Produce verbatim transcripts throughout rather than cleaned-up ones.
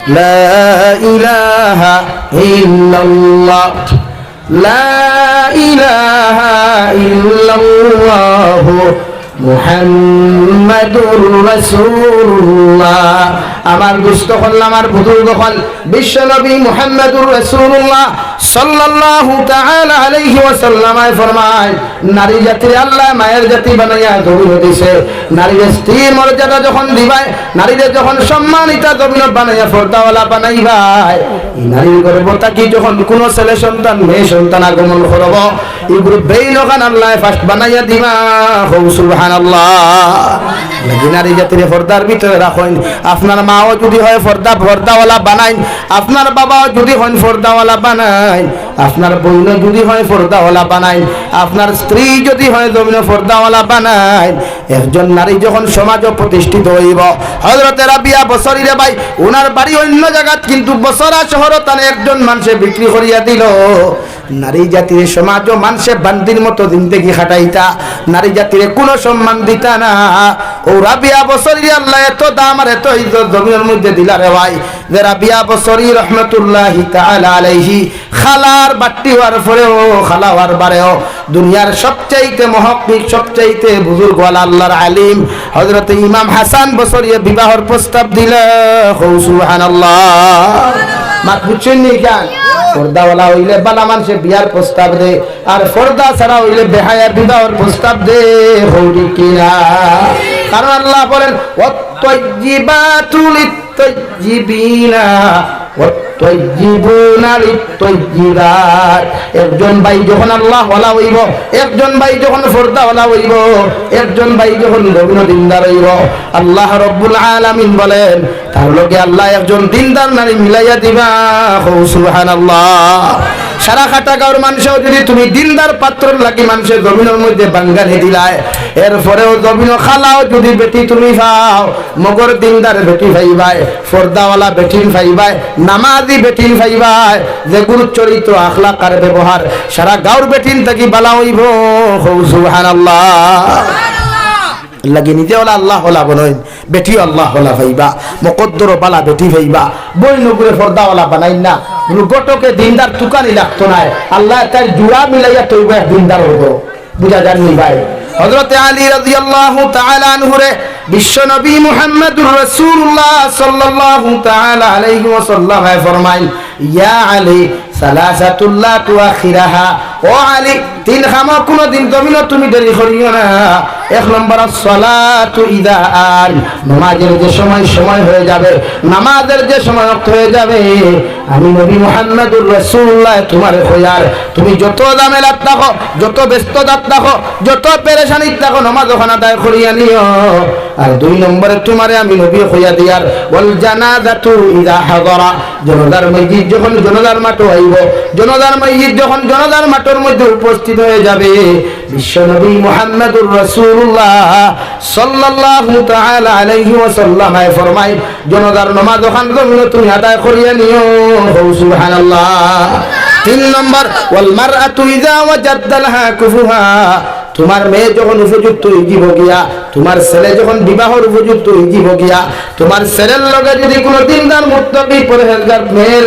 لا إله إلا الله، لا إله إلا الله، محمد رسول الله। আমার দোস্ত অকল, আমার বুজুর্গ অকল, বিশ্বনবী মুহাম্মাদুর রাসূলুল্লাহ সাল্লাল্লাহু তাআলা আলাইহি ওয়াসাল্লামে ফরমায়, নারী জাতিরে আল্লায় মায়ের জাতি বানাইয়া জমিনো দিছে। নারীরে স্ত্রীর মর্যাদা যখন দিবায়, নারীরে যখন সম্মানিতা জমিনো বানাইয়া পর্দাওয়ালা বানাইবায়, ই নারীর গর্ভ থাকি যখন কুনু ছেলে সন্তান, মেয়ে সন্তান আগমন করব, ইগুর বেইন অখান আল্লায় first বানাইয়া দিবা। কও সুবহানাল্লাহ। লাগি নারী জাতিরে পর্দার ভিতরে রাখইন। আপনার মাও যুদি হয় পর্দা, পর্দাওয়ালা বানাইন, আপনার বাবাও যুদি হইন পর্দাওয়ালা বানাইন, আপনার বইনও যুদি হয় পর্দাওয়ালা বানাইন, আপনার স্ত্রী যুদি হয় জমিনো পর্দাওয়ালা বানাইন, একজন নারী যখন সমাজো প্রতিষ্ঠিত অইবো, হযরতে রাবিয়া বসরিরে ভাই, উনার বাড়ি অইন্য জাগাত, কিন্তু বসরা শহরো তানে একজন মানষে বিক্রি করিয়া দিলো। নারী জাতিরে সমাজো মানষে বান্দির মতো জিন্দেগি খাটাইতা, নারী জাতিরে কুনু সম্মান দিতা না। অউ রাবিয়া বসরিরে আল্লায় এত দাম আর এত ইজ্জত জমিনর মধ্যে দিলা রে ভাই, যে রাবিয়া বসরি রহমতুল্লাহি তাআলা আলাইহি খালার বাট্টি অওয়ার পরেও, খালা অওয়ার বারেও দুনিয়ার সবচাইতে মুহাক্কিক, সবচাইতে বুজুর্গওয়ালা আল্লার আলিম হযরতে ইমাম হাসান বসরিয়ে বিবাহর প্রস্তাব দিলা। কও সুবহানাল্লাহ। মাত বুঝছইন নি কেন? পর্দাওয়ালা অইলে বালা মানষে বিয়ার প্রস্তাব দে, আর পর্দা ছাড়া অইলে বেহায়া বিবাহর প্রস্তাব দে। কও ঠিক কি না? কারণ আল্লায় বলেন, والطيبات للطيبين والطيبون للطيبات। একজন ভাই যখন আল্লাহওয়ালা অইবো, একজন ভাই যখন পর্দাওয়ালা অইবো, একজন ভাই যখন জমিনো দিনদার অইবো, আল্লাহ রব্বুল আলামিন বলেন, তার লগে আল্লায় একজন দিনদার নারী মিলাইয়া দিবা। কও সুবহানাল্লাহ। সারা কাটা গাউর মানষেও যুদি তুমি দিনদার পাত্রর লাগি মানষে জমিনর মধ্যে বাঙ্গানি দিলায়, এরপরেও জমিনো খালাও যুদি বেটি তুমি পাও, মগর দিনদার বেটি পাইবায়, পর্দাওয়ালা বেটিন পাইবায়, নামাজি বেটিন পাইবায়, যেগুর চরিত্র, আখলাক আর ব্যবহার সারা গাউর বেটিন থাকি বালা অইবো। কও সুবহানাল্লাহ। লাগি নিজেও আল্লাহওয়ালা বনইন, বেটিও আল্লাহওয়ালা পাইবা, মকদ্দরও বালা বেটি পাইবা, বইনগুরে পর্দাওয়ালা বানাইন না, বলু ঘটকে দিনদার তুকানি লাগতো নায়, আল্লায় তাইর জুড়া মিলাইয়া তৈবা দিনদার অইবো। বুঝা যার নি ভাই? হযরতে আলী রাদিয়াল্লাহু তাআলা আনহুরে বিশ্বনবী মুহাম্মাদুর রাসূলুল্লাহ সাল্লাল্লাহু তাআলা আলাইহি ওয়াসাল্লামে ফরমাইন, ইয়া আলী, সালাসাতুন লা তুআখিরাহা। ও আলী, তিন কামো কুনুদিন জমিনো তুমি দেরি করিও না। এক নম্বর, আসসালাতু ইযা আন, নামাজের যে সময়, সময় হয়ে যাবে, নামাজের যে সময়, ওয়াক্ত হয়ে যাবে, আমি নবী মুহাম্মাদুর রাসূলুল্লাহ তোমারে কইয়ার, তুমি যত ঝামেলাত থাকো, যত ব্যস্ততাত থাকো, যত পেরেশানিত থাকো, নামাজ অখান আদায় করিয়া নিও। আর দুই নম্বরে তোমারে আমি নবী কইয়া দিয়ার, ওয়াল জানাজাতু ইযা হাদারা, জনাজার মসজিদ যখন জনাজার মাঠো আইবো, জনাজার মসজিদ যখন জনাজার মাঠর মধ্যে উপস্থিত হয়ে যাবে, বিশ্বনবী মুহাম্মাদুর রাসূলুল্লাহ সাল্লাল্লাহু তাআলা আলাইহি ওয়াসাল্লামে ফরমায়, জনাজার নামাজ অখান জমিনো তুমি আদায় করিয়া নিও। কও সুবহানাল্লাহ। তিন নম্বর, ওয়াল মারআতু ইযা ওয়াজাদা লাহা কুফুহা, তোমার মেয়ে যখন উপযুক্ত অইযিবো গিয়া, তোমার ছেলে যখন বিবাহর উপযুক্ত অইযিবো গিয়া, তোমার ছেলের লগে যুদি কুনু দিনদার মুত্তাকি পরহেজগার মেয়ের,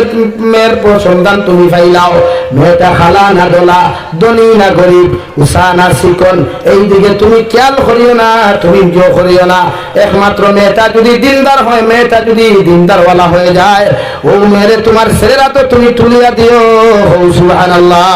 মেয়ের পর সন্তান তুমি পাইলাও, মেয়েটা কালা না ধলা, ধনী না গরিব, উচা না চিকন, এই দিকে তুমি খেয়াল করিও না, তুমি ইয়ে করিও না। একমাত্র মেয়েটা যুদি দিনদার হয়, মেয়েটা যুদি দিনদারওয়ালা হয়ে যায়, অউ মেয়েরে তোমার ছেলের আতো তুমি তুলিয়া দিও। কও সুবহানাল্লাহ।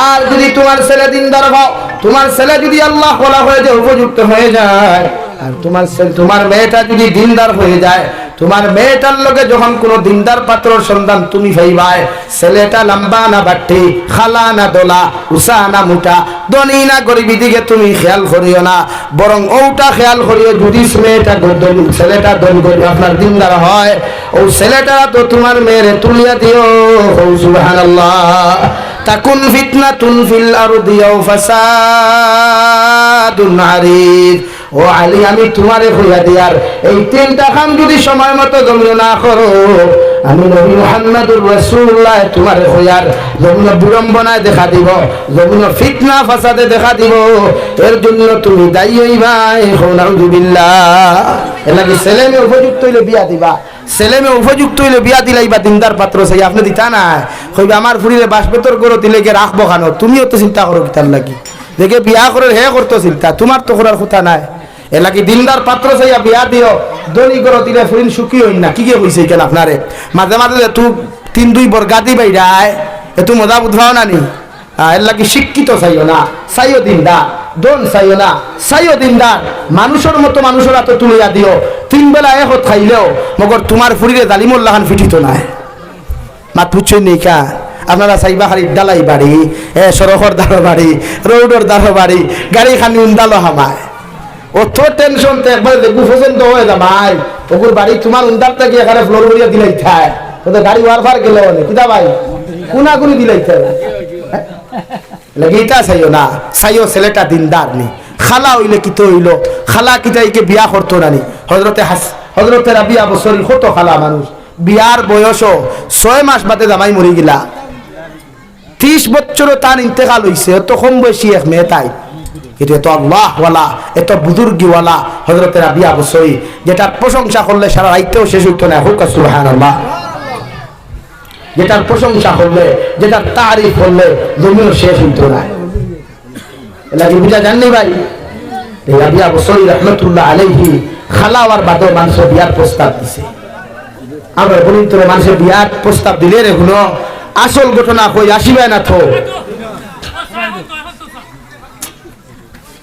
আর যুদি তোমার ছেলে দিনদার হয়, তোমার ছেলে যুদি আল্লাহওয়ালা হয়ে যায়, উপযুক্ত হয়ে যায়, আর তোমার ছেলে, তোমার মেয়েটা যুদি দিনদার হয়ে যায়, তোমার মেয়েটার লগে যখন কুনু দিনদার পাত্রর সন্ধান তুমি পাইবায়, ছেলেটা লম্বা না বাট্টি, কালা না ধলা, উচা না মুটা, ধনী না গরিব, ইদিকে তুমি খেয়াল করিও না, বরং অউটা খেয়াল করিও, যুদি মেয়েটা গ-, ধন-, ছেলেটা ধনী গরিব আপনার দিনদার হয়, অউ ছেলেটার আতো তোমার মেয়েরে তুলিয়া দিও। কও সুবহানাল্লাহ। তাকুন ফিতনাতুন ফিল আরদি আও ফাসাদুন আরিদ। ও আলী, আমি তোমারে কইয়া দিয়ার, এই তিনটা কাম যুদি সময় মতো জমিনো না করো, আমি নবী মুহাম্মাদুর রাসূলুল্লাহ তোমারে কইয়ার, জমিনো বিড়ম্বনায় দেখা দিবো, জমিনো ফিতনা ফাসাদে দেখা দিবো, এর জন্য তুমি দায়ী অইবায়। কও নাউজুবিল্লাহ। এর লাগি ছেলে মেয়ে উপযুক্ত অইলে বিয়া দিবা। ছেলে মেয়ে উপযুক্ত অইলে বিয়া দিলাইবা দিনদার পাত্র চাইয়া, আপনে দিতা নায়। কইবা, "আমার ফুরিরে বাঁশ বেতর ঘরো দিলে গিয়া রাখবো কানো?" তুমিও তো চিন্তা করো কিতার লাগি। যেগে বিয়া করের হে করতো চিন্তা, তুমার তো করার কথা নায়। এরলাগি দিনদার পাত্র চাইয়া বিয়া দিও, ধনী ঘরো দিলে ফুরিন সুখী অইন না। কিগে কইছে ইখান আপনারে? মাঝে মাঝে যেহেতু তিন দুই বরগাদি বাইরায়, এতু মজা বুঝরাও না নি? আহ, এরলাগি শিক্ষিত চাইও না, চাইও দিনদার, ধন চাইও না, চাইও দিনদার। মানুষর মতো মানুষর আতো তুলিয়া দিও, তিন বেলা এক অত খাইলেও, মগর তুমার ফুরিরে জালিমর লাখান ফিটিতো নায়। মাত বুঝছইন নি কা? আপনারা চাইবা খালি ঢালাই বাড়ি, এ, সড়কর ধারো বাড়ি, রোডর ধারো বাড়ি, গাড়ি খানি উন্দালো হামায়। অত tension তো একবারে দেখবো পছন্দ অয় জামাই। অগুর বাড়ি তুমার উন্দার থাকি এখানে floor করিয়া দিলাইতায়। ও তো গাড়ি ওয়ারফার গেলে অনে। কিতা ভাই? কুনাকুনি দিলাইতায়। লাগি ইতা চাইও না। চাইও ছেলেটা দিনদার নি। খালা অইলে কিতা অইলো? খালা কিতা ইগে বিয়া করতো না নি? হজরতে হাস-, হজরতে রাবিয়া বসরি কত খালা মানুষ। বিয়ার বয়সও ছয় মাস বাদে জামাই মরি গেলা। ত্রিশ বছরও তান ইন্তেকাল অইছে, অত কম বয়সী এক মেয়ে তাই। কিন্তু এত আল্লাহওয়ালা, এত বুজুর্গিওয়ালা হজরতে রাবিয়া বসরি, যেটার প্রশংসা করলে সারা রাইতেও শেষ অইতো না। কউক্কা সুবহানাল্লাহ। যেটার প্রশংসা করলে, যেটার তারিফ করলে জমিনও শেষ অইতো না। এরলাগি বুঝা যার নি ভাই? এই রাবিয়া বসরি রহমতুল্লাহ আলাইহি খালা অওয়ার বাদেও মানষে বিয়ার প্রস্তাব দিছে। আমরা বলি তো মানষে বিয়ার প্রস্তাব দিলে রে হুনো, আসল ঘটনা কই, আসিবায় না তো।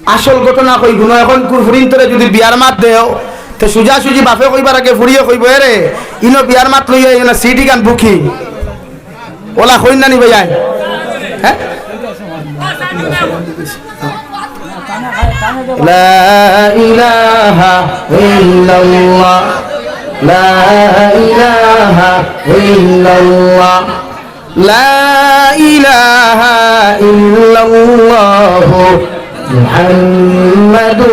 আসল ঘটনা কই হুনো, এখন কুর ফুরিন্তরে যুদি বিয়ার মাত দেও, তে সুজাসুজি বাপে কইবার আগে ফুরিয়ে কইবো, "এ রে, ইনো বিয়ার মাত লইয়া ইনো সিট ইখান booking।" ওলা কইন না নি ভাই আই? হ্যাঁ? لا إله إلا الله، لا إله إلا الله، لا إله إلا الله، محمد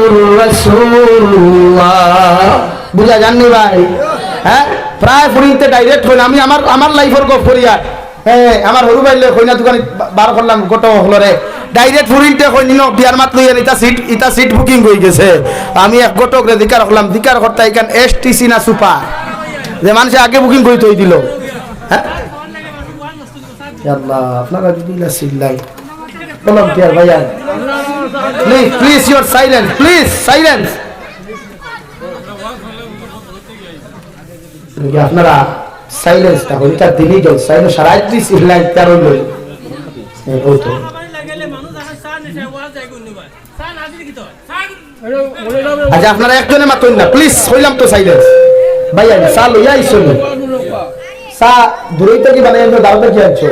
رسول الله। বুঝা যার নি ভাই? হ্যাঁ, প্রায় ফুরিন্তে direct কইন, আমি আমার, আমার লাইফর গপ করি আর হ্যাঁ, আমার হুরু ভাইলে কইনা দোকানে বা-, বার করলাম ঘটক অকলরে। Direct ফুরিন্তে কইন, "ইনো বিয়ার মাত লইয়া ইতা সিট, ইতা সিট booking অই গেছে।" আমি এক ঘটকরে জিকার করলাম, জিকার করতা ইখান এসটিসি না সুপার? যে মানষে আগে booking করি থই দিল। হ্যাঁ? ইয়া আল্লাহ, আপনারা যদি ইলা চিল্লাই। Volunteer ভাইয়া। Please, please, your silence, please, silence. আপনারা silence টা হইতা দিনই গেল, সাইলে সারা দিস ইল্লাই তেরো লই। এই, ওই তো। আচ্ছা, আপনারা একজনে মাতইন না, please, কইলাম তো silence। ভাই, আমি চা লইয়া আইছো নি? চা দূরই থাকি বানাই আনছো, দাও দেখি আনছো।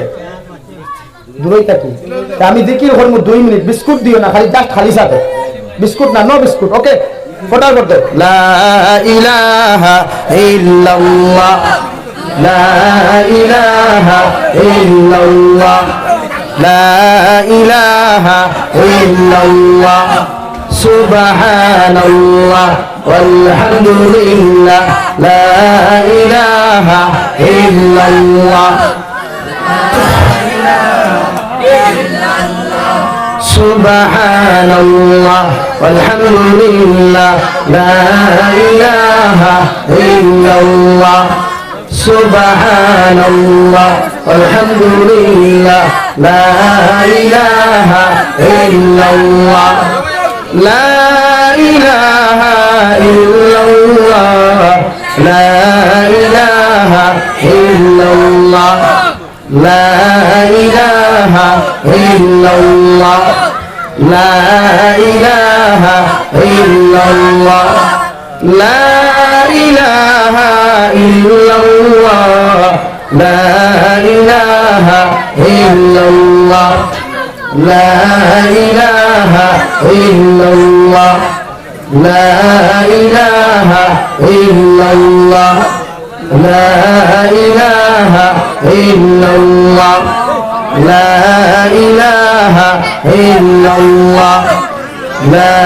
দূরই থাকি। তে আমি জিকির করমু দুই মিনিট, বিস্কুট দিও না, খালি just খালি চা দেও। বিস্কুট না, no বিস্কুট, ওকে? ফটাফট দেও। لا إله إلا الله، لا إله إلا الله، لا إله إلا الله، سبحان الله، والحمد لله، لا إله إلا الله، سبحان الله، والحمد لله، لا إله إلا الله، سبحان الله، والحمد لله، لا إله إلا الله، لا إله إلا الله، لا إله إلا الله، لا إله إلا الله، لا إله إلا الله، لا إله إلا الله، لا إله إلا الله، لا إله إلا الله، لا إله إلا الله، لا إله إلا الله، لا إله إلا الله، لا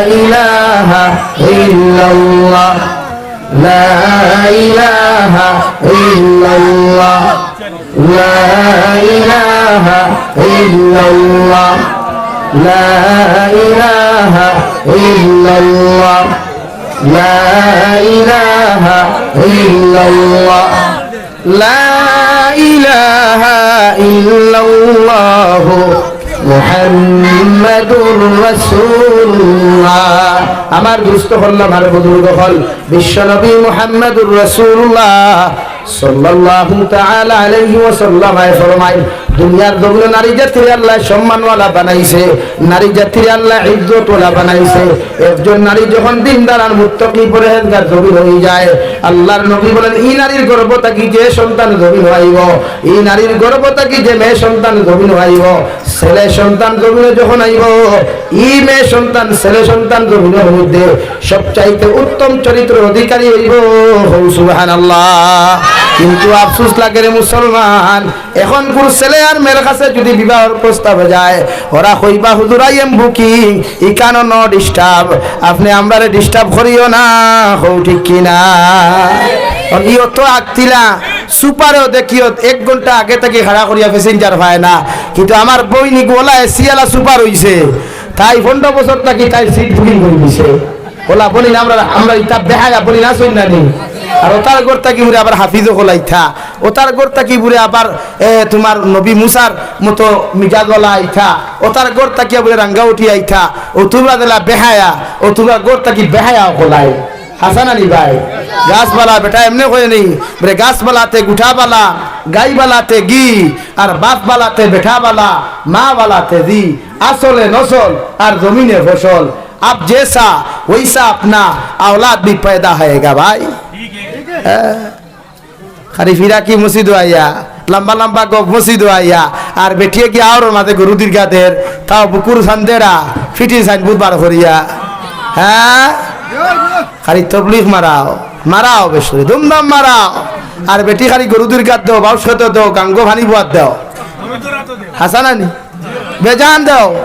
إله إلا الله، لا إله إلا الله، لا إله إلا الله، لا إله إلا الله، لا إله إلا الله. لا إله إلا الله محمد رسول الله. আমার দোস্ত অকল, আমার বুজুর্গ অকল, বিশ্বনবী মুহাম্মাদুর রাসূলুল্লাহ সাল্লাল্লাহু তাআলা আলাইহি ওয়াসাল্লাম আয় ফরমাইন, দুনিয়ার জমিনো নারী জাতিরে আল্লায় সম্মানওয়ালা বানাইছে, নারী জাতিরে আল্লায় ইজ্জতওয়ালা বানাইছে। একজন নারী যখন দিনদার আর মুত্তাকি পরহেজগার জমিনো অইযায়, আল্লার নবী বলেন, ই নারীর গর্ভ থাকি যে সন্তান জমিনো আইবো, ই নারীর গর্ভ থাকি যে মেয়ে সন্তান জমিনো আইবো, ছেলে সন্তান জমিনো যখন আইবো, ই মেয়ে সন্তান, ছেলে সন্তান জমিনর মধ্যে সবচাইতে উত্তম চরিত্রর অধিকারী অইবো। কও সুবহানাল্লাহ। কিন্তু আফসোস লাগে রে মুসলমান, অখনকুর ছেলে আর মেয়ের কাছে যুদি বিবাহর প্রস্তাব যায়, ওরা কইবা, "হুজুর, I am booking, ইখানো no disturb, আপনে আমরারে disturb করিও না।" কও ঠিক কি না? অখন ই অত আগতিলা, সুপারও দেখিও, এক ঘন্টা আগে থাকি খাড়া করিয়া passenger পায় না, কিন্তু আমার বইন ইগু অলা এসিআলা সুপার অইছে, তাই পনরো বছর থাকি তাই seat booking করি দিছে। অলা বইন আমরা, আমরা ইতা বেহায়া বইন আছইন না নি? আর অতার ঘর থাকি বুলে আবার হাফিজ অকল আইতা, অতার ঘর থাকি বুলে আবার, এ, তুমার নবী মুসার মতো মিজাজওয়ালা আইতা, অতার ঘর থাকি বুলে রাঙ্গাউটি আইতা, অউ তুমরা যেলা বেহায়া, অউ তুমরার ঘর থাকি বেহায়া অকল আইন। হাছা না নি ভাই? গাছবালা বেটা এমনে কয় নি, বুলে গাছবালাতে গুঠাবালা, গাইবালাতে ঘি, আর বাপবালাতে বেটাবালা, মাবালাতে জি, আসলে নসল আর জমিনে ফসল। আপ জেসা ওইসা আপনা আওলাদ ভি পয়দা হয়েগা ভাই। হ্যাঁ। খালি ফিরাকি মসজিদো আইয়া, লম্বা লম্বা গপ মসজিদো আইয়া, আর বেটিয়ে গিয়া আওরর মাঝে গরু দীর্ঘা দের, তাও বুকুর সান্দেরা, ফিটির সাইন বুধবার করিয়া। হ্যাঁ? খালি তবলিগ মারাও, মারাও বেশ করি, ধুমধাম মারাও। আর বেটি খালি গরু দীর্ঘা দেও, বাউশ খেতো দেও, গাঙ্গো পানি বুয়াত দেও। হাছা না নি? বেজান দেও।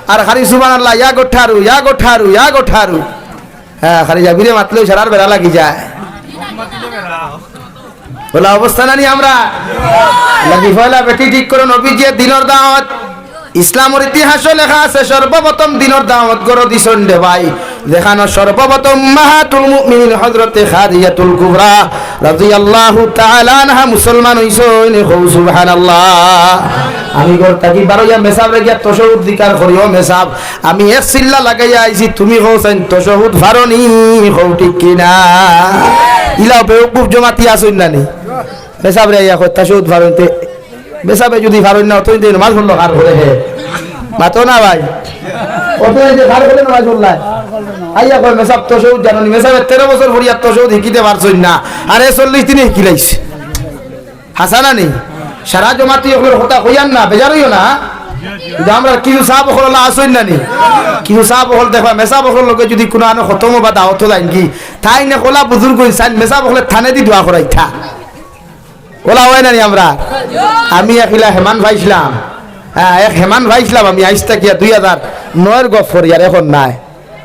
আর খালি সুবহানাল্লাহ, ইয়া গোঠারু, ইয়া গোঠারু, ইয়া গোঠারু। হ্যাঁ, খালি জাবিরে মাতলেউ সারার বেড়া লাগি যায়। অলা অবস্থা না নি আমরা? লাগি পয়লা বেটি ঠিক করো, নবীজিয়ে দিনর দাওয়াত। ইসলামর ইতিহাসো লেখা আছে, সর্বপ্রথম দিনর দাওয়াত ঘরো দিছইন রে ভাই। যেখানো সর্বপ্রথম উম্মাহাতুল মুমিনিন হযরতে খাদিজাতুল কুবরা রাদিয়াল্লাহু তাআলা আনহা মুসলমান অইছইন। কও সুবহানাল্লাহ। আমি ঘর থাকি বারইয়া মেসাবরে গিয়া তশাহুদ জিকার করি, "ও মেসাব, আমি এক চিল্লা লাগাইয়া আইছি, তুমি কও চাইন তশাহুদ ফারো নি?" কও ঠিক কি না? ইলাও বেউকুফ জমাতি আছইন না নি? মেসাবরে আইয়া কয়, "তশাহুদ ফারইন তে।" মেসাবে যুদি ফারইন না, অতইন তে নমাজ পড়লো কার ঘরে হে? মাতো না ভাই। অতইন তে কার ঘরে নমাজ পড়লায়? আইয়া কয়, "মেসাব তশাহুদ জানো নি?" মেসাবে তেরো বছর পড়িয়া তশাহুদ হিকিতে পারছইন না, আর এ চল্লিশ দিনে হিকিলাইছে। হাছা না নি? সারা জমাতি অকলর কথা কইয়ার না, বেজার অইও না। কিন্তু আমরার কিছু সাব অকল অলা আছইন না নি? কিছু সাব অকল দেখবা, মেসাব অকলর লগে যুদি কুনু আনো খতমো বা দাওয়াতো যাইন গি, তাইন অকলা বুজুর্গ অইছইন, মেসাব অকলে থানেদি দোয়া করাইতা। অলা অয় না নি আমরা? আমি এক ইলা হেমান পাইছলাম, হ্যাঁ, এক হেমান পাইছলাম আমি আইজ থাকিয়া দুই হাজার নয়র গফ করি, আর অখন নাই।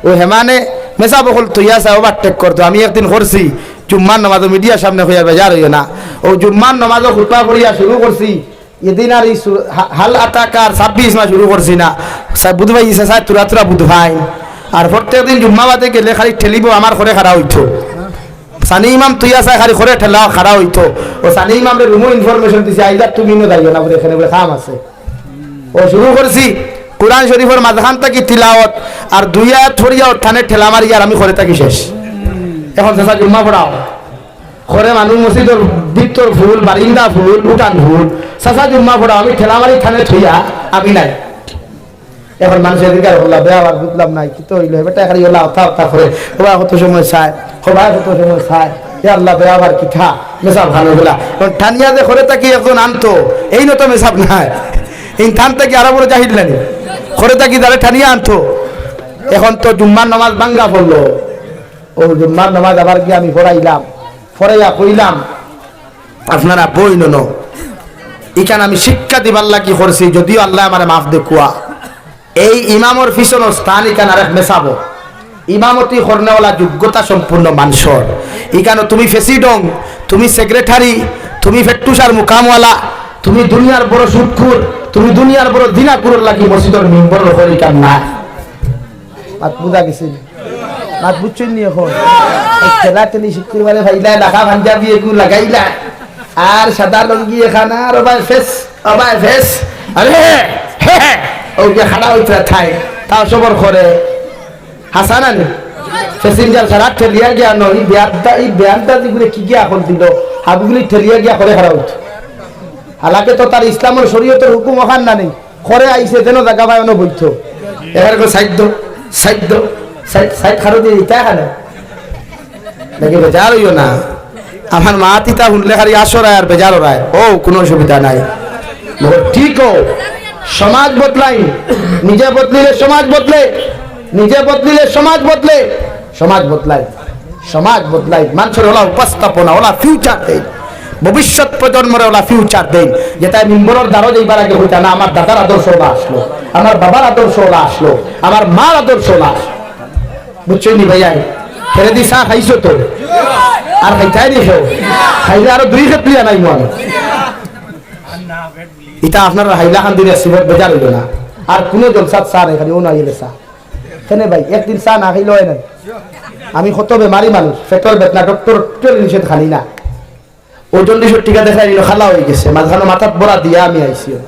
অউ হেমানে মেসাব অকল থইয়া চায়, overtake করতো। আমি একদিন করছি, জুম্মার নমাজো মিডিয়ার সামনে কইয়া বেজার অইও না। অউ জুম্মার নমাজো খুতবা পড়িয়া শুরু করছি, এদিন আর ই সু-, হা-, হাল আতাকা আর ছাব্বিশ মাস শুরু করছি না। সা-, বুধ ভাই ইসা সায় তুরা তুরা বুধ ভাই। আর প্রত্যেক দিন জুম্মা বাদে গেলে খালি ঠেলিবো, আমার ঘরে খাড়া অইতো। সানি ইমাম থইয়া চায় খালি ঘরে ঠেলা খাড়া অইতো। অউ সানি ইমামরে রুমো information দিছি, "আইজ আর তুমি ইনো যাইও না, বুলে এখানে বুলে কাম আছে।" অউ শুরু করছি, কুরআন শরীফর মাঝখান থাকি তিলাওয়াত, আর দুই আয়াত পড়িয়া অউ থানে ঠেলা মারি, আর আমি ঘরে থাকি শেষ। অখন চাচা জুম্মা পড়াও, ঘরে মানুষ মসজিদর ভিতর ফুল, বারিন্দা ফুল, উঠান ফুল, চাচা জুম্মা পড়াও, আমি ঠেলা মারি থানে থইয়া আমি নাই। অখন মানষে জিকার করলা, "বেয়াবার বুঝলাম না, কিতা অইলো?" বেটায় খালি অলা অতা অতা করে, "ও ভাই কত সময় চায়, ও ভাই কত সময় চায়, এ আল্লাহ বেয়াবার কিতা, মেসাব খানো গেলা।" অখন টানিয়া যে ঘরে থাকি একজন আনতো, এইন তো মেসাব নায়, ইন থান থাকি আরো বড় জাহিল নানি, ঘরে থাকি যারে টানিয়া আনতো। অখন তো জুম্মার নমাজ ভাঙ্গা পড়লো, অউ জুম্মার নমাজ আবার গিয়া আমি পড়াইলাম, পড়াইয়া কইলাম, "আপনারা বইন অনো, ইখান আমি শিক্ষা দিবার লাগি করছি, যদিও আল্লায় আমারে মাফ দেউক্কা।" এই ইমামর পিছনর স্থান ইখান আরেক মেসাবো। ইমামতি করনেওয়ালা যোগ্যতা সম্পূর্ণ মানষর। ইখানো তুমি প্রেসিডেন্ট, তুমি সেক্রেটারি, তুমি ফেট্টুস আর মুকামওয়ালা, তুমি দুনিয়ার বড় সুদখুর, তুমি দুনিয়ার বড় জিনাখুরর লাগি মসজিদর মিম্বরর উপর ইখান নায়। মাত বুঝা গেছে নি? মাত বুঝছইন নি অখন? এই ঠেলা ঠেলি শুক্রবারে ভাইলা, ঢাকা পাঞ্জাবি এগু লাগাইলা, আর সাদা লুঙ্গি এখান, আর ওবায় ফেস, ওবায় ফেস। আরে, হে, হে, ও যে খাড়া হইতে থাই, তাও সবর করে। হাসান আলী, প্যাসেঞ্জার সারা ঠেলিয়া গিয়া নয়, ই বেয়াদা, ই বেয়াদা দিগুলি কি গিয়া এখন দিল, হাবিগুলি ঠেলিয়া গিয়া করে খাড়া হইতো। হালাকে তো তার ইসলামর শরীয়তর হুকুম ওখান না নেই, করে আইছে যেন জাগা পায় অনো বইতো। এখানে করে সাইড দো, সাইড দো, সাইড, সাইড খাড়ো দিয়ে দিতে এখানে। নাকি বেজার হইও না। আমার মা তিতা শুনলে খালি আসরায় আর বেজার ওরায়। ও, কোনো অসুবিধা নাই। মগর ঠিক ও, সমাজ বদলাই, নিজে বদলিলে সমাজ বদলে, নিজে বদলিলে সমাজ বদলে, সমাজ বদলাই, সমাজ বদলাই। মানুষের ওলা উপস্থাপনা, ওলা ফিউচার দেই, ভবিষ্যৎ প্রজন্মরে ওলা ফিউচার দেই। যেটা মিম্বরর দ্বারো যাইবার আগে হইতা না, আমার দাদার আদর্শ ওলা আসলো, আমার বাবার আদর্শ ওলা আসলো, আমার মার আদর্শ ওলা আসলো। বুঝছইন নি ভাইয়া? ফেরেদি চা খাইছো তো? আর খাইতায় নি কেউ? খাইলে আরো দুই খেত লিয়া নাই মনে। ইটা আপনারা হাইলা খান দিলে সিবত বেজার হইল না। আর কোনো জলসাত চা নাই, খালি ও না গেলে চা। কেনে ভাই, একদিন চা না খাইলে হয় না। আমি কত বেমারি মানুষ, পেটর বেদনা, ডক্টর টোটালি নিষেধ খানি না। ওজন দুইশো টিকা দেখাই নিল, খালা হয়ে গেছে, মাঝখানে মাথাত বড়া দিয়া আমি আইছি।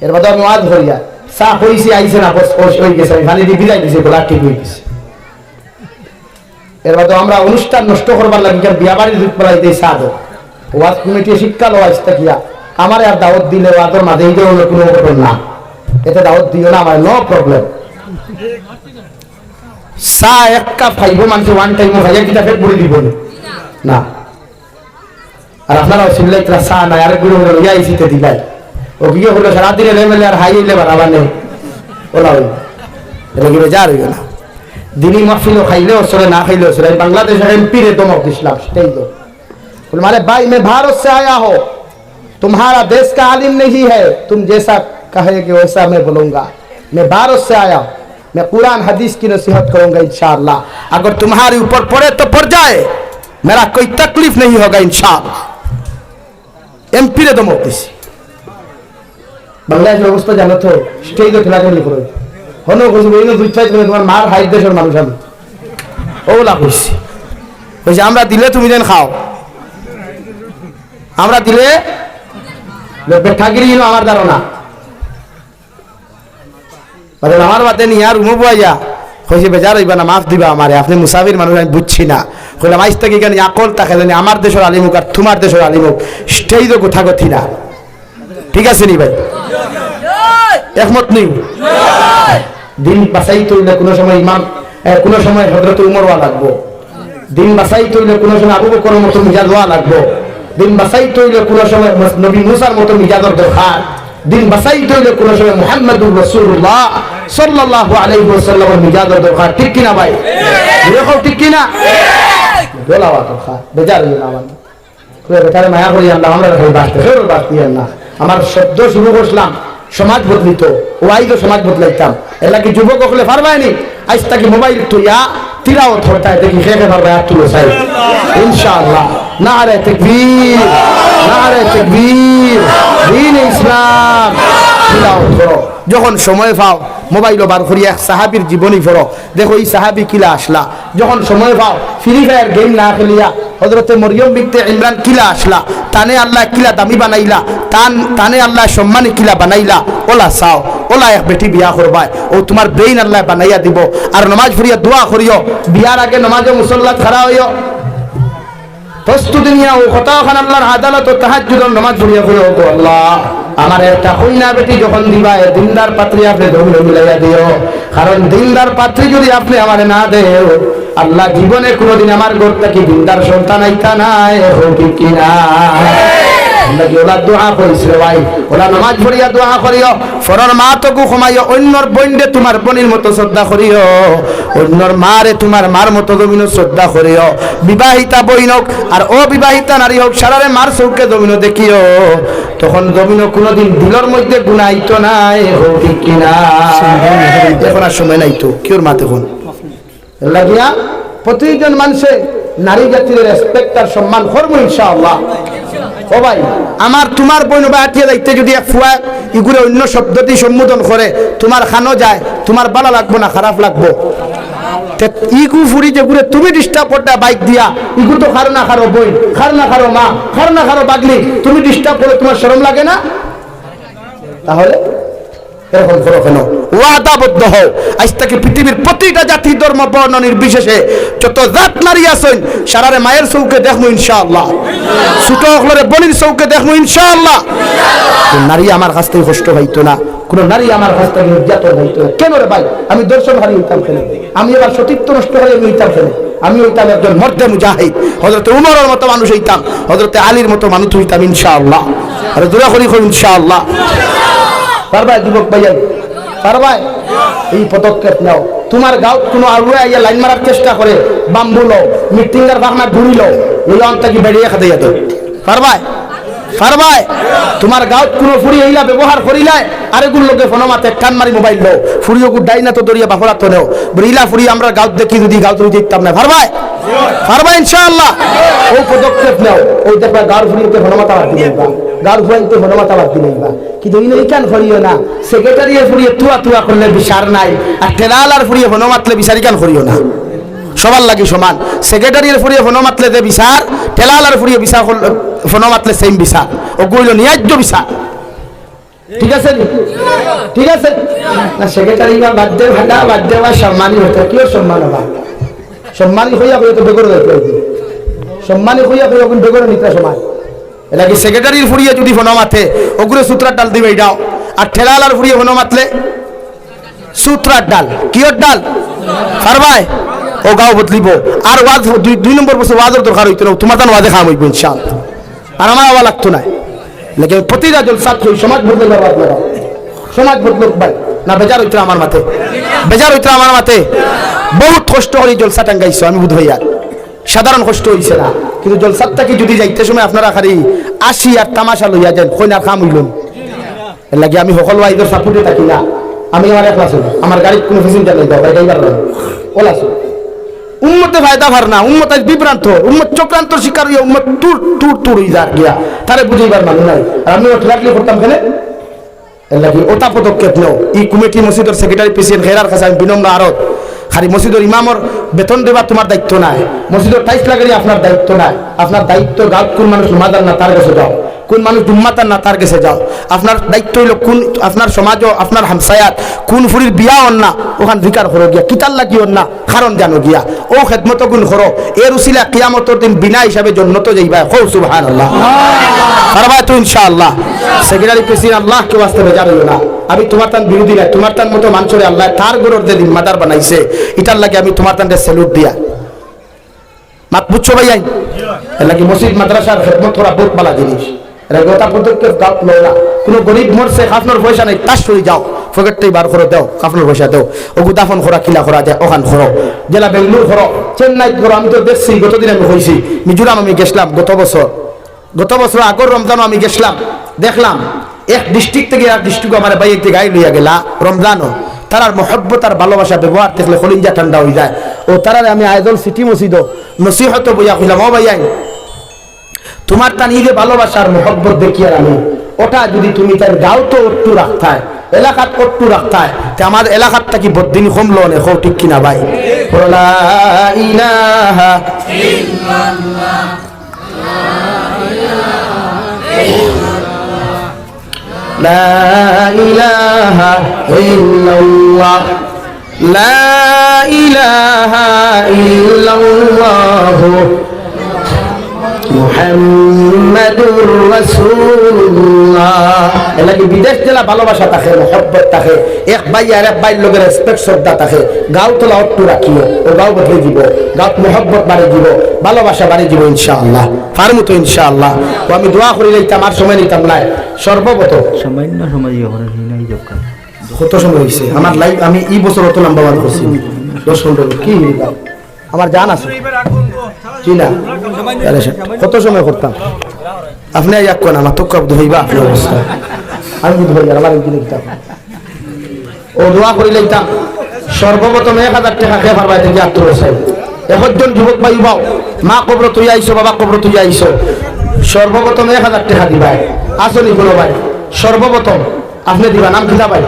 এর বাদে আমি ওয়াজ করিয়া চা কইছি, আইছে না, বস, ওই, ওই গেছে, আমি পানি দিয়ে বিলাই দিছি, গলা ঠিক হয়ে গেছে। এর বাদে আমরা অনুষ্ঠান নষ্ট করবার লাগি কেন বিয়া বাড়ির দুধ পালাই দেই চা দো। ওয়াজ কমিটি শিক্ষা লো আইস থাকিয়া আমারে আর দাওয়াত দিলে ওয়াজর মাঝে এই ধরনের কোনো ঘটনা না। এতে দাওয়াত দিও না আমার, নো প্রবলেম। চা এক কাপ খাইব মানুষ, ওয়ান টাইমও খাইয়া কিতা পেট ভরি দিব না। আর আপনারা চিল্লাইতরা চা নাই, আরেক গুলো হলো ইয়া ইসিতে দিলাই। ও কি হলো সারাদিন এমএলএ আর হাই হইলে বাড়াবা নেই। ওলা হইল। এটা কি বেজার হইল না? দিনই মাহফিলও খাইলে অসরে, না খাইলে অসরে। আমি বাংলাদেশের এমপি রে ধমক দিছিলাম, সেটাই তো। বলে, "আরে ভাই, मैं भारत से आया हूँ, तुम्हारा देश का आलिम नहीं है, तुम जैसा कहेगे वैसा मैं बोलूंगा। मैं भारत से आया हूँ, मैं कुरान हदीस की नसीहत करूंगा इंशाअल्लाह। अगर तुम्हारे ऊपर पड़े तो पड़ जाए, मेरा कोई तकलीफ नहीं होगा इंशाअल्लाह।" এমপি রে ধমক দিছি। বাংলাদেশের অবস্থা জানো তো, স্টেজে খেলাখেলি করে। হনো কইছি, "বইন, দুই চাই করে তোমার মার হাইট দেশের মানুষ আমি।" ওলা কইছি। কইছে, "আমরা দিলে তুমি দেন খাও। আমরা দিলে বেঠাগিরি আমার ধারণা।" মানে আমার বাদে নিয়া রুমো বইয়া কইছে, "বেজার হইবা না, মাফ দিবা আমারে, আপনি মুসাফির মানুষ, আমি বুঝছি না।" কইলাম, "আইজ থাকি কেন আকল থাকে জানি আমার দেশের আলিম হোক আর তোমার দেশের আলিম হোক, স্টেজও গোথাগথি না।" ঠিক আছে নি ভাই? একমত নি? দিন বাঁচাইতে হইলে কোনো সময় ইমাম, এ, কোনো সময় হযরত উমর হওয়া লাগবো। দিন বাঁচাইতে হইলে কোনো সময় আবু বকরের মতো মিজাজ হওয়া লাগবো। দিন বাঁচাইতে হইলে কোনো সময় মুস-, নবী মুসার মতো মিজাজের দরকার। দিন বাঁচাইতে হইলে কোনো সময় মুহাম্মাদুর রাসূলুল্লাহ সাল্লাল্লাহু আলাইহি ওয়াসাল্লামের মিজাজের দরকার। ঠিক কিনা ভাই? জোরে কও, ঠিক কিনা? দোলাওয়া দরকার। বেজার হইও না আমার। কইয়া বেটারে মায়া করি আল্লাহ, আমরা খালি বাঁচতে, কেউ বাঁচতে আল্লাহ। আমার শব্দ শুরু করছিলাম, সমাজ বদলিত, ওয়াইজও সমাজ বদলাইতাম। এর লাগি যুবক হকলে পারবায়নি, আইজ থাকি মোবাইল থইয়া তিলাওত করতায়, দেখি কে কে পারবায়, আর তুলো চাই। ইনশাআল্লাহ। নারে তাকবীর, নারে তাকবীর, দ্বীনে ইসলাম, তিলাওত করো। যখন সময় পাও, মোবাইলও বার করিয়া এক সাহাবীর জীবনী পড়ো। দেখো, ই সাহাবী কিলা আসলা। যখন সময় পাও, ফ্রি ফায়ার গেম না খেলিয়া হযরতে মরিয়ম বিনতে ইমরান কিলা আসলা, তানে আল্লায় কিলা দামি বানাইলা, তান, তানে আল্লায় সম্মানী কিলা বানাইলা, ওলা চাও, ওলা এক বেটি বিয়া করবায়, ও তোমার বেইন আল্লায় বানাইয়া দিব। আর নমাজ পড়িয়া দোয়া করিও, বিয়ার আগে নমাজে মুসল্লাত খাড়া হইও। প্রস্তুতি নিয়া ও কথা ওখান আল্লাহর আদালত ও তাহাজ্জুদর নামাজ পড়িয়া কইও, "ওগো আল্লাহ, আমার একটা কইনা বেটি যখন দিবা, এ দিনদার পাত্রী আপনি দৌড়ে মিলাইয়া দিও, কারণ দিনদার পাত্রী যদি আপনি আমারে না দেও, আল্লাহ জীবনে কোনোদিন আমার ঘর থাকি দিনদার সন্তান আইতা নায়।" হোক ঠিক কিনা? আমরা কি ওলা দোয়া করিস রে ভাই? ওলা নামাজ পড়িয়া দোয়া করিও, পরর মা তো গু কমাইও, অন্যর বইনরে তোমার বইনর মতো শ্রদ্ধা করিও, অন্যর মারে তোমার মার মতো জমিনো শ্রদ্ধা করিও। বিবাহিতা বইন হোক আর অবিবাহিতা নারী হোক, সারারে মার চউখে জমিনো দেখিও, তখন জমিনো কোনোদিন দিলর মধ্যে গুনাহ আইতো নায়। হোক ঠিক কিনা? এখন আর সময় নাই তো, কিওর মাতে কোন লাগিয়া প্রতিজন মানুষে নারী জাতির রেসপেক্ট আর সম্মান করবো ইনশাআল্লাহ। ও ভাই, আমার তোমার বইন বা আটিয়া যাইতে যদি এক ফুয়া ইগুরে অন্য শব্দ দি সম্বোধন করে, তোমার খানো যায়, তোমার ভালা লাগবো না, খারাপ লাগবো? তে ইগু ফুরি যেগুরে তুমি ডিস্টার্ব করতা বাইক দিয়া, ইগু তো কারো না কারো বইন, কারো না কারো মা, কারো না কারো বাগনি, তুমি ডিস্টার্ব করো, তুমার শরম লাগে না? তাহলে এরকম করো কেনে? ওয়াদাবদ্ধ হও, আইজ থাকি পৃথিবীর প্রতিটা জাতি, ধর্ম, বর্ণ নির্বিশেষে যত জাত নারী আছইন, সারারে মায়ের চউখে দেখমু ইনশাআল্লাহ, ছোট অকলরে বইনর চউখে দেখমু ইনশাআল্লাহ। কুনু নারী আমার কাছ থাকি কষ্ট পাইতো না, কুনু নারী আমার কাছ থাকি নির্যাতন পাইতো না। কেনে রে ভাই? আমি ধর্ষণকারী অইতাম কেনে? আমি আবার সতীত্ব নষ্টকারী আমি অইতাম কেনে? আমি অইতাম একজন মর্দে মুজাহিদ, হযরতে উমরর মতো মানুষ অইতাম, হযরতে আলীর মতো মানুষ অইতাম ইনশাআল্লাহ। আরো জোরে করি কও ইনশাআল্লাহ। পারবায় যুবক ভাইয়াইন? পারবায়? এই পদক্ষেপ নেও। তুমার গাঁওত কুনু আউয়া আইয়া লাইন মারার চেষ্টা করে, বাম্বু লও, মিটিংগার ফাকনা ঘুরি লও, অউ অন থাকি বেড়িয়া খেদাইয়া দেও। পারবায়? পারবায়? তুমার গাঁওত কুনু ফুরি ইলা ব্যবহার করিলায়, আরেগুর লগে ফোনো মাতে, টান মারি মোবাইল লও, ফুরি অগু ডাইন আতো ধরিয়া বাফর আতো নেও, বলে, "ইলা ফুরি আমরার গাঁওত দেখি যদি গাঁওত রই যাইতাম না।" পারবায়? পারবায় ইনশাআল্লাহ। অউ পদক্ষেপ নেও। অউ দেখবা গাঁওর ফুরিন্তে ফোনো মাতা বাদ দিলাইবা, গাঁওর ফুরিন্তে ফোনো মাতা বাদ দিলাইবা। কিন্তু ইনো ইখান করিও না, সেক্রেটারির ফুরিয়ে তুয়া তুয়া করলে বিচার নাই, আর ঠেলাআলার ফুরিয়ে ফোনো মাতলে বিচার ইখান করিও না। সবার লাগি সমান। সেক্রেটারির ফুরিয়ে ফোনো মাতলে যে বিচার, ঠেলাআলার ফুরিয়ে বিচার করলে, ফোনো মাতলে সেম বিচার। অগু অইলো ন্যায্য বিচার। ঠিক আছে নি? ঠিক আছে? না, সেক্রেটারি বা বাদ দে, ভাটা বাদ দে, বা সম্মানী হতে, কিওর সম্মান অবা? সম্মানী কইয়া কইয়া তো বেগরো যাইতে অইবো। সম্মানী কইয়া কইয়া অগুন বেগরো নিতে সমান। এর লাগি সেক্রেটারির ফুরিয়ে যদি ফোনো মাতে, অগুরে ছুত্রার ডাল দিবায় যাও। আর ঠেলাআলার ফুরিয়ে ফোনো মাতলে ছুত্রার ডাল, কিওর ডাল? পারবায়? অউ গাঁও বদলিবো। আর ওয়াজ, দুই, দুই নম্বর বছর ওয়াজর দরকার অইতো না, তুমার তান ওয়াজে কাম অইবো ইনশাআল্লাহ। আর আমার আওয়া লাগতো নায়। লেকিন প্রতিটা জলসাত কই, সমাজ বদলাইবার ওয়াজ লাগাও। সমাজ বদলুক ভাই। না বেজার অইতরা আমার মাতে? বেজার অইতরা আমার মাতে? বউত কষ্ট করি জলসা টাঙ্গাইছো, আমি বুঝ ভাই আর। সাধারণ কষ্ট অইছে না। কিন্তু জলসাত থাকি যদি যাইতে সময় আপনারা খালি আসি আর তামাশা লইয়া যাইন, কইন আর কাম অইলো নি। এর লাগি আমি হকল ওয়াইজর সাপোর্টে থাকি না। আমি আমার একলা আছি, আমার গাড়িত কুনু passenger নাই, বা ড্রাইভার নাই, অলা আছি। উম্মতে ফায়দা পার না, উম্মত আইজ বিভ্রান্ত, উম্মত চক্রান্তর শিকার অইয়া উম্মত টুর টুর টুর অই যার গিয়া, তারে বুঝাইবার মানুষ নাই। আর আমি ওটা রাখলে করতাম কেনে? এর লাগি ওটা পদক্ষেপ নেও। ই কমিটি মসজিদর সেক্রেটারি প্রেসিডেন্ট খেরার কাছে আমি বিনম্র আরত, খালি মসজিদর ইমামর বেতন দেবা তুমার দায়িত্ব নায়, মসজিদর টাইলস লাগানি আপনার দায়িত্ব নায়। আপনার দায়িত্ব গাঁওত কুন মানুষ নমাজ আর না তার গেছে যাও, কুন মানুষ জুম্মাত আর না তার গেছে যাও। আপনার দায়িত্ব অইলো কুন আপনার সমাজো, আপনার হামসায়াত কুন ফুরির বিয়া অর না, অখান জিকার করো গিয়া, কিতার লাগি অর না, কারণ জানো গিয়া। অউ খেদমত গুন করো, এর উসিলা কিয়ামতর দিন বিনা হিসাবে জন্নতো যাইবায়। কও সুবহানাল্লাহ। পারবায় তো ইনশাআল্লাহ। সেক্রেটারি প্রেসিডেন্ট আল্লাহকে ওয়াস্তে বেজার অইও না। আমি তুমার তান বিরোধী নায়, তুমার তান মতো মানষরে আল্লায় তার ঘরর যে জিম্মাদার বানাইছে, ইটার লাগি আমি তুমার তানরে salute দিয়া মাত বুঝছো ভাইয়াইন? এর লাগি মসজিদ মাদ্রাসার খেদমত করা বউত ভালা জিনিস। এর লাগি ওটা পদক্ষেপ গাঁওত লও না। কুনু গরিব মরছে, কাফনর পয়সা নাই, তাস হয়ে যাও, পকেট থাকি বার করো, দেও, কাফনর পয়সা দেও। অগু দাফন করা, কিলা করা যায়, অখান করো। যেলা বেঙ্গালুর করো, চেন্নাইত করো, আমি তো দেখছি, গতদিন আমি কইছি, মিজোরাম আমি গেছলাম গত বছর। গত বছর আগর রমজানো আমি গেছলাম, দেখলাম, এক district থাকি আরেক district-ও আমার ভাইয়াইন্তে গাড়ি লইয়া গেলা, রমজানো। তারার মহব্বত আর ভালোবাসা ব্যবহার দেখলে কলিজা ঠান্ডা অই যায়। অউ তারারে আমি আইজল সিটি মসজিদো নসিহতো বইয়া কইলাম, "ও ভাইয়াইন, তুমার তান ই যে ভালোবাসার মহব্বত দেখিয়ার আমি, ওটা যদি তুমি তাইন গাঁওত অট্টু রাখতায়, এলাকাত অট্টু রাখতায়, তে আমার এলাকাত থাকি বদিন কমলো অনে।" কও ঠিক কিনা ভাই? বলো, লা ইলাহা ইল্লাল্লাহ। লা ইলাহা ইল্লাল্লাহ। লা ইলাহা ইল্লাল্লাহু মুহাম্মাদুর রাসূলুল্লাহ। এর লাগি বিদেশ যেলা ভালোবাসা থাকে, মহব্বত থাকে, এক ভাই আরেক ভাইর লগে respect শ্রদ্ধা থাকে, গাঁওত অলা অট্টু রাখিও, অউ গাঁও বদলে দিব, গাঁওত মহব্বত বাড়ি দিব, ভালোবাসা বাড়ি দিব ইনশাআল্লাহ। পারমু তো ইনশাআল্লাহ। অউ আমি দোয়া করি লইতাম, আর সময় নিতাম নায়। সর্বপ্রথম সামান্য সময় ইয়ে করে, এই নাই দরকার। কত সময় অইছে? আমার live আমি ই বছর অত লম্বা ওয়াজ করছি, দশ পনেরো মিনিট। কি মিনিট? আমার জান আছে। জি না। তাহলে সে কত সময় করতাম? আপনে এক কোন আমার তো কব ধইবা আপনার অবস্থা। আমি কিন্তু ভাই আমার কিন্তু কিতাব। অউ দোয়া করি লইতাম। সর্বপ্রথম এক হাজার টেকা কে পারবা, ইটা কি আত্মর চাই? একজন যুবক ভাই উবাও, মা কবর তুই আইছো, বাবা কবর তুই আইছো, সর্বপ্রথম এক হাজার টেকা দিবায়। আসনি কোনো ভাই, সর্বপ্রথম আপনে দিবা। নাম কিতা ভাই?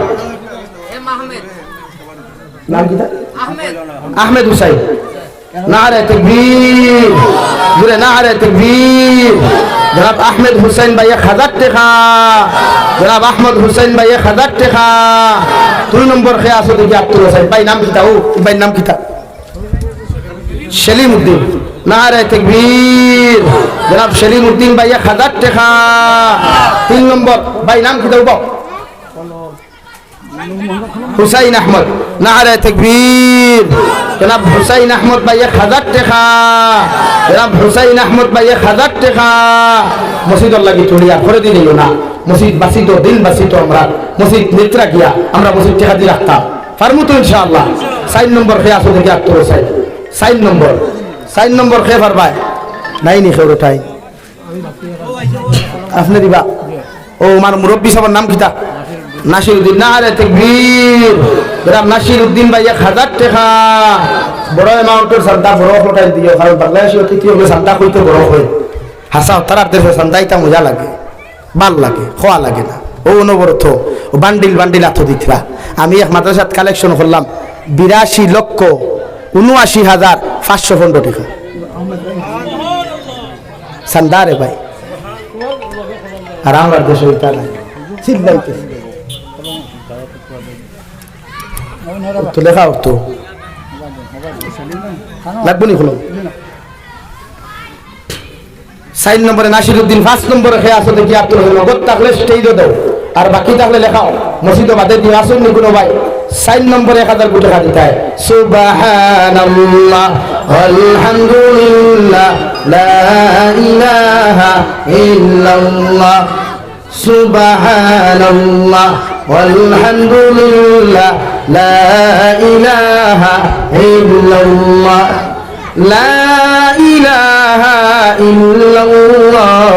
নাম কিতা? আহমেদ হুসাইন। নারায়ে তাকবীর। জোরে নারায়ে তাকবীর। জনাব আহমেদ হুসাইন ভাই এক হাজার টেকা। জনাব আহমদ হুসাইন ভাই এক হাজার টেকা। দুই নম্বর কে আছো দেখি আব্দুল হোসেন ভাই, নাম কিতা? ও ভাইর নাম কিতা? সেলিম উদ্দিন। নারায়ে তাকবীর। জনাব সেলিম উদ্দিন ভাই এক হাজার টেকা। তিন নম্বর ভাই নাম কিতা? উবাও। হুসাইন আহমদ। নারায়ে তাকবীর। জনাব হুসাইন আহমদ ভাই এক হাজার টেকা। জনাব হুসাইন আহমদ ভাই এক হাজার টেকা। মসজিদর লাগি তুলিয়া করে দিলেও না। মসজিদ বাঁচিত, দিন বাঁচিত, আমরা মসজিদ নিত্রা গিয়া আমরা মসজিদ টেকা দিয়ে রাখতাম। পারমু তো ইনশাআল্লাহ। চাইর নম্বর কে আছো দেখি আব্দুল হোসেন। চাইর নম্বর। চাইর নম্বর কে পারবায়? নাই নি কেউর টাইম? আপনে দিবা। ও, আমার মুরব্বি সাবর নাম কিতা? নাসির উদ্দিন। নারায়ে তাকবীর। জনাব নাসির উদ্দিন ভাই এক হাজার টেকা। বড় অ্যামাউন্টর চান্দা, বড় অকলটাই দিও, কারণ বাংলাদেশি অতিথি অকলে চান্দা কইতে বড় অয়। হাছা, তারার দেশে চান্দা ইতা মজা লাগে, বালা লাগে, খোয়া লাগে না। ও অনবরত ও বান্ডিল বান্ডিল আতো দিতরা। আমি এক মাদ্রাসাত কালেকশন করলাম বিরাশি লক্ষ ঊনআশি হাজার পাঁচশো পনেরো টেকা। চান্দা রে ভাই। আর আমরার দেশে ইতা নাই। চিল্লাইতেছে। তো লেখাও তো। লাগবো নি কোনো? চাইর নম্বরে নাসির উদ্দিন, পাঁচ নম্বরে কে আছো দেখি আব্দুল রহিম। নগদ থাকলে স্টেজে দাও, আর বাকি থাকলে লেখাও। মসজিদো বাদে দিও, আছইন নি কোনো ভাই? চাইর নম্বরে এক হাজার কোটি খালি তাই। সুবহানাল্লাহ, আলহামদুলিল্লাহ, লা ইলাহা ইল্লাল্লাহ। সুবহানাল্লাহ, আলহামদুলিল্লাহ, লা ইলাহা ইল্লাল্লাহ, লা ইলাহা ইল্লাল্লাহ,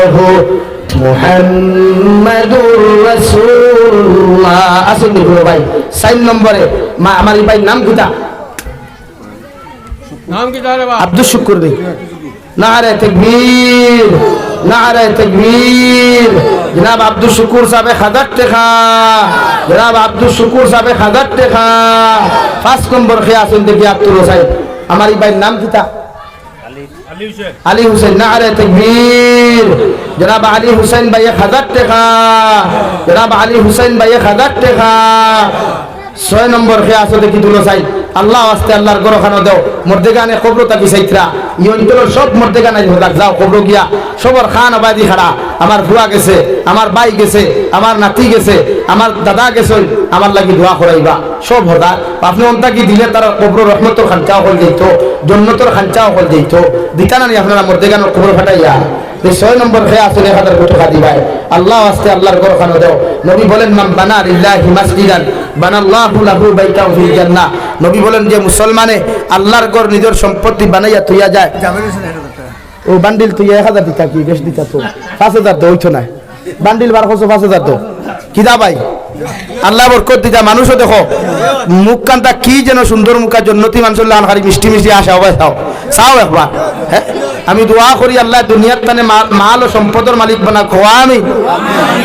মুহাম্মাদুর রাসূলুল্লাহ। আছইন নি কোনো ভাই? চাইর নম্বরে মা, আমার ই ভাইর নাম কিতা? নাম কিতা রে বা? আব্দুস শুকুর ভাই। নারায়ে তাকবীর, নারায়ে তাকবীর। জনাব আব্দুস শুকুর সাবে এক হাজার টেকা, জনাব আব্দুস শুকুর সাবে এক হাজার টেকা। পাঁচ নম্বর কে আছইন দেখি আব্দুল হোসেন। আমার ই ভাইর নাম কিতা? আলী হুসেন। নারায়ে তাকবীর। জনাব আলী হুসেন ভাই এক হাজার টেকা, জনাব আলী হুসেন ভাই এক হাজার টেকা। ছয় নম্বর কে আছো দেখি তুলো চাই। আল্লাহ আস্তে আল্লাহর ঘরখানো দেও। মর্দেগানে কবর থাকি চাইতরা। ই অঞ্চলর সব মর্দেগান আইজ হদাক যাও কবর গিয়া। সবর খান আবাদি খাড়া। আমার ফুয়া গেছে, আমার ভাই গেছে, আমার নাতি গেছে, আমার দাদা গেছে, আমার লাগি দোয়া করাইবা। সব হদাক। আপনে অন্তা কি দিলে তারা কবর রহমতর খাঞ্চা অকল যাইতো, জন্নতর খাঞ্চা অকল যাইতো। দিতা না নি আপনারা মর্দেগানর কবর ফাটাইয়া? এই ছয় নম্বর কে আছইন এক হাজার কোটি খাদি ভাই। আল্লাহ আস্তে আল্লাহর ঘরখানো দেও। নবী বলেন, "মান বানা লিল্লাহি মাসজিদান বানাল্লাহু লাহু বাইতান ফিল জান্নাহ।" নবী বলেন, যে মুসলমানে আল্লাহর ঘর নিজর সম্পত্তি বানাইয়া থইয়া যায়, ও বান্ডিল তুই এক হাজার দিতা কি বেশ দিতা তো, পাঁচ হাজার তো অইতো না। বান্ডিল বার করছো পাঁচ হাজার তো। কিতা ভাই? আল্লাহ বরকত দিতা, মানুষও দেখো। মুখখানটা কি যেন সুন্দর মুখা, জন্নতি মানুষর লাখান খালি মিষ্টি মিষ্টি আসা অবায় চাও। চাও একবার। হ্যাঁ? আমি দোয়া করি আল্লাহ দুনিয়ার তানে মা-, মাল ও সম্পদর মালিক বানা খোয়া আমি।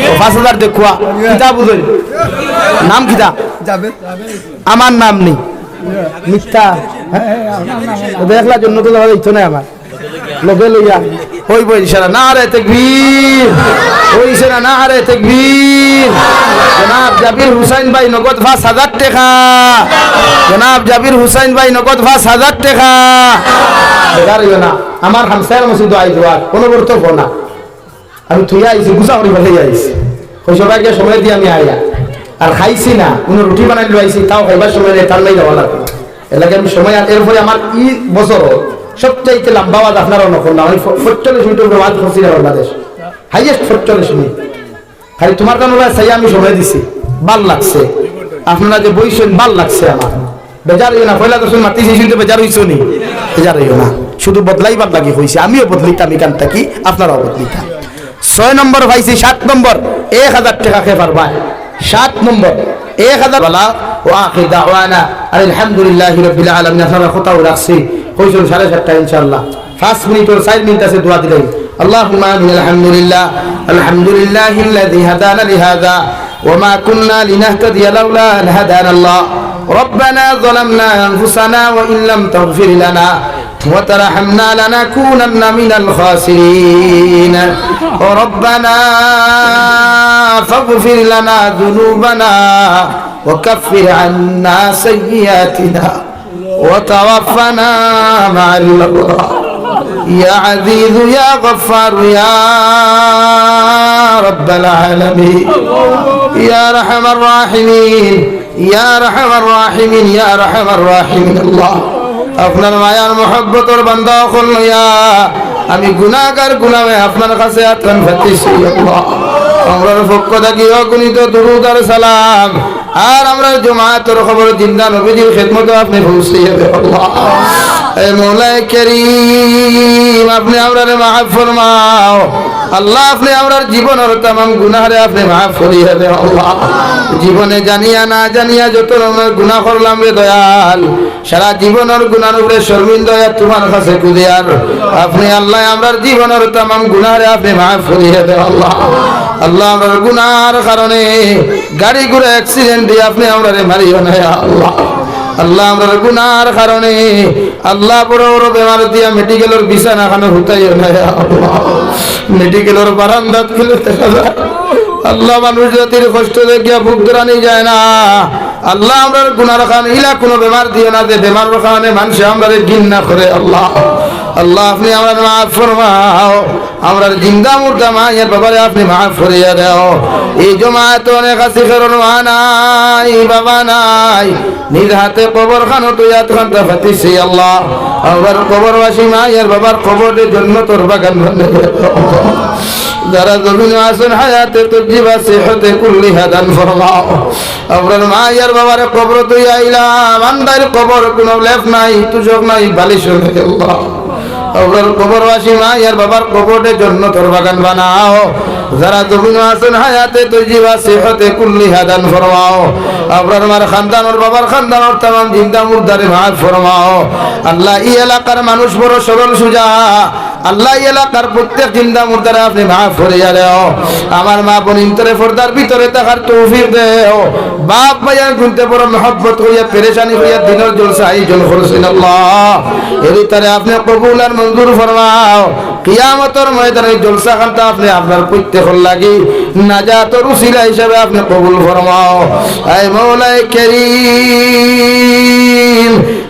ও পাঁচ হাজার দেখুয়া। কিতা বুঝইন? নাম কিতা? আমার নাম নি। মিথ্যা। হ্যাঁ, হ্যাঁ, আমার নাম। ও দেখলা জন্নত যাওয়া যাইতো না আমার। লগে লইয়া। অইবো ইনশাআল্লাহ। নারায়ে তাকবীর। অইছে না? নারায়ে তাকবীর। জনাব জাবির হুসাইন ভাই নগদ পাঁচ হাজার টেকা। জনাব জাবির হুসাইন ভাই নগদ পাঁচ হাজার টেকা। বেজার অইও না। আমার হামসায়ার মসজিদো আইজ অনবরত ফোন। আমি থইয়া আইছি, গুছা করি ফেলাই আইছি। কই সবাইরে সময় দিয়া আমি আইয়া। আর খাইছি না, কুনু রুটি বানাই লইয়া আইছি, তাও খাইবার সময় নাই, তার নাই যাওয়া লাগবো। এর লাগি আমি সময়, আর এরপরে আমার ই বছর সবচাইতে লম্বা ওয়াজ আপনারা অনো করলা। আমি প-, পঁয়তাল্লিশ মিনিট উপরে ওয়াজ করছি না বাংলাদেশ। হাইয়েস্ট পঁয়তাল্লিশ মিনিট। খালি তুমার কারণে চাই আমি সময় দিছি। বালা লাগছে। আপনারা যে বইছইন, বালা লাগছে আমার। বেজার অইও না, পয়লা দশজন মাতিছি, কিন্তু বেজার অইছো নি? বেজার অইও না। শুধু বদলাইবার লাগি কইছি, আমিও বদলিতাম ইখান থাকি, আপনারাও বদলিতা। ছয় নম্বর পাইছি, সাত নম্বর, এক হাজার টেকা কে পারবায়? সাত নম্বর, এক হাজার। ওয়া আখির দাওয়ানা আলহামদুলিল্লাহি রাব্বিল আলামিন। আপনারার কথাও রাখছি, কইছইন সাড়ে সাতটা ইনশাআল্লাহ। পাঁচ মিনিটর, চাইর মিনিট আছে দোয়া দিলাই। আল্লাহুম্মা আমিন। আলহামদুলিল্লাহ, আলহামদুলিল্লাহিল্লাযী হাদানা লিহাযা ওয়া মা কুন্না লিনাহতাদিয়া লাউলা আন হাদানাল্লাহ। ربنا ظلمنا أنفسنا وإن لم تغفر لنا وترحمنا لنكونن من الخاسرين. ربنا فاغفر لنا ذنوبنا وكفر عنا سيئاتنا وتوفنا مع الأبرار. يا عزيز يا غفار يا رب العالمين. يا أرحم الراحمين. يا أرحم الراحمين. يا أرحم الراحمين. আল্লাহ, আপনার মায়ার মহব্বতর বান্দা অকল লইয়া আমি গুনাহগার গোলামে আপনার কাছে আতখান পাতিছি আল্লাহ। আমরার পক্ষ থাকি অগণিত দুরুদ আর সালাম আর আমরার জমাতর কবর জিন্দা নবীজির খেদমতো আপনে পৌঁছাইয়া দেও আল্লাহ। এ মওলায়ে করিম, আপনে আমরারে মাফ ফরমাও আল্লাহ। আপনে আমরার জীবনর তামাম গুনাহরে আপনে মাফ করিয়া দেও আল্লাহ। জীবনে জানিয়া না জানিয়া যত রকমের গুনাহ করলাম রে দয়াল, সারা জীবনর গুনার উপরে শর্মিন্দা অইয়া তুমার কাছে খুজিয়ার। আপনে আল্লাহ আমরার জীবনর তামাম গুনাহরে আপনে মাফ করিয়া দেও আল্লাহ। আল্লাহ, আমরার গুনার কারণে গাড়ি ঘোড়া accident দিয়া আপনে আমরারে মারিও না ইয়া আল্লাহ। আল্লাহ, আমরার গুনার কারণে আল্লাহ বড় বড় বেমার দিয়া মেডিকেলর বিছানা খানো হুতাইও না ইয়া আল্লাহ। মেডিকেলর বারান্দাত গেলে দেখা যায় আল্লাহ মানুষ জাতির কষ্ট দেখিয়া বুক ধরানি যায় না। আল্লাহ, আমরার গুনার কারণে ইলা কুনু বেমার দিও না, যে বেমারর কারণে মানষে আমরারে ঘিন্না করে। আল্লাহ, আল্লাহ, আপনে আমরারে মাফ ফরমাও। আমরার জিন্দা মুর্দা মায়ার বাবারে আপনে মাফ করিয়া দেও। এই জমাতে অনেক আছি, কেউর মা নাই, বাবা নাই, নিজ হাতে কবর খানো তুই আতখানতা পাতিছি আল্লাহ। আমরার কবরবাসী মায়ার বাবার কবররে জন্নতর বাগান বানাইয়া দেও। যারা জমিনো আছইন হায়াতে তৈয়্যিবা সিহতে কুল্লিহা দান ফরমাও। আমরার মায়ার বাবারে কবরো তুই আইলাম, আন্দাইর কবর, কুনু লেপ নাই, তুষক নাই, বালিশ নাই আল্লাহ। আমরার কবরবাসী মায়ার বাবার কবররে জন্নতর বাগান বানাও। যারা জমিনো আছইন হায়াতে তৈয়্যিবা সিহতে কুল্লিহা দান ফরমাও। আমরার মার খান্দানর বাবার খান্দানর তামাম জিন্দা মুর্দারে মাফ ফরমাও। আল্লাহ, ই এলাকার মানুষ বড় সরল সুজা। আল্লাহ, ই এলাকার প্রত্যেক জিন্দা মুর্দারে আপনে মাফ করিয়া দেও। আমার মা বইন ইন্তরে পর্দার ভিতরে থাকার তৌফিক দেও। বাপ ভাইয়ার গুনতে বড় মহব্বত করিয়া, পেরেশানি করিয়া দিনর জলসা আয়োজন করছইন আল্লাহ। এরে তারে আপনে কবুল আর মঞ্জুর ফরমাও। কিয়ামতর ময়দানে জলসা খানতা আপনে আপনার প্রত্যেকর লাগি নাজাতর উসিলা হিসাবে আপনে কবুল ফরমাও। আয় মওলায়ে করিম,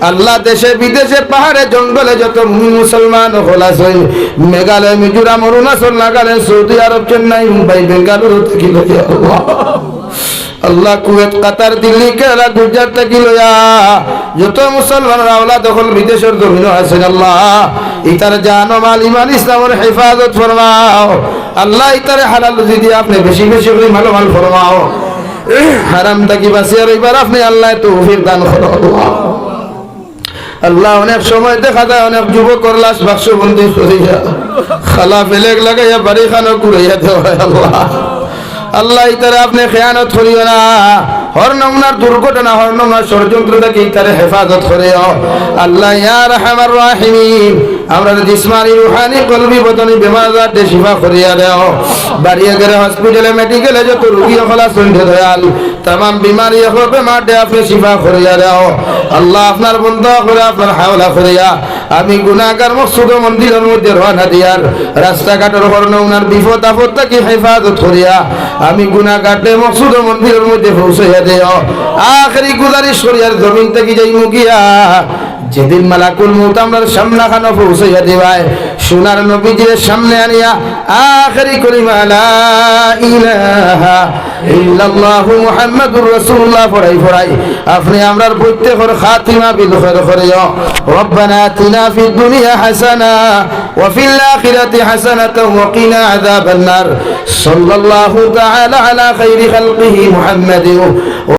আল্লাহ, দেশে বিদেশে পাহাড়ে জঙ্গলে যত মুমিন মুসলমান অকল আছইন, মেঘালয়, মিজোরাম, অরুণাচল, নাগাল্যান্ড, সৌদি আরব, চেন্নাই, মুম্বাই, বেঙ্গালুরু থাকি লইয়া আল্লাহ, আল্লাহ, কুয়েত, কাতার, দিল্লি, কেরালা, গুজরাট থাকি লইয়া যত মুসলমানর আওলাদ অকল বিদেশর জমিনো আছইন আল্লাহ, ইতার জান ও মাল ইমান ইসলামর হেফাজত ফরমাও। আল্লাহ, ইতারে হালাল রুজি দিয়া আপনে বেশি বেশি করি মালামাল ফরমাও। হারাম থাকি বাঁচিয়া রইবার আপনে আল্লাহ তৌফিক দান করো আল্লাহ। আল্লাহ, অনেক সময় দেখা যায় অনেক যুবকর লাশ বাক্সবন্দি করিয়া খালা পেলেক লাগাইয়া বাড়ি খানো ঘুরাইয়া দেওয়া হয় আল্লাহ। আল্লাহ, ইতারে আপনে খেয়ানত করিও না। হর নমুনার দুর্ঘটনা, হর নমুনার ষড়যন্ত্র থাকি ইতারে হেফাজত করিও আল্লাহ। ইয়া আরহামার রাহিমিন, আমরার জিসমানি, রুহানি, কলবি, বদনি বেমার আজার দে শিফা করিয়া দেও। বাড়িয়ে গেলে হসপিটালে, মেডিকেলে যত রুগী অকল আছইন রে দয়াল, তামাম বিমারি অকল বেমার দে আপনে শিফা করিয়া দেও আল্লাহ। আপনার বন্দা অকলরে আপনার হাওলা করিয়া আমি গুনাহগার মকসুদ ও মঞ্জিলর মধ্যে রওয়ানা দিয়ার, রাস্তাঘাটর হর নমুনার বিপদ আপদ থাকি হেফাজত করিয়া আমি গুনাহগার দে মকসুদ ও মঞ্জিলর মধ্যে পৌঁছাইয়া দেও। আখেরি গুজারিশ করিয়ার জমিন থাকি যাইমু গিয়া, যেদিন মালাকুল মউত আমরার সামনা খানো পৌঁছাইয়া দিবায়, সোনার নবীজির সামনে আনিয়া আখেরি কলিমা লা ইলাহা ইল্লাল্লাহু মুহাম্মাদুর রাসূলুল্লাহ পড়াই পড়াই আপনে আমরার প্রত্যেকর খাতিমা বিল খৈর করিও। ربنا آتنا في الدنيا حسنة وفي الآخرة حسنة وقنا عذاب النار. صلى الله تعالى على خير خلقه محمد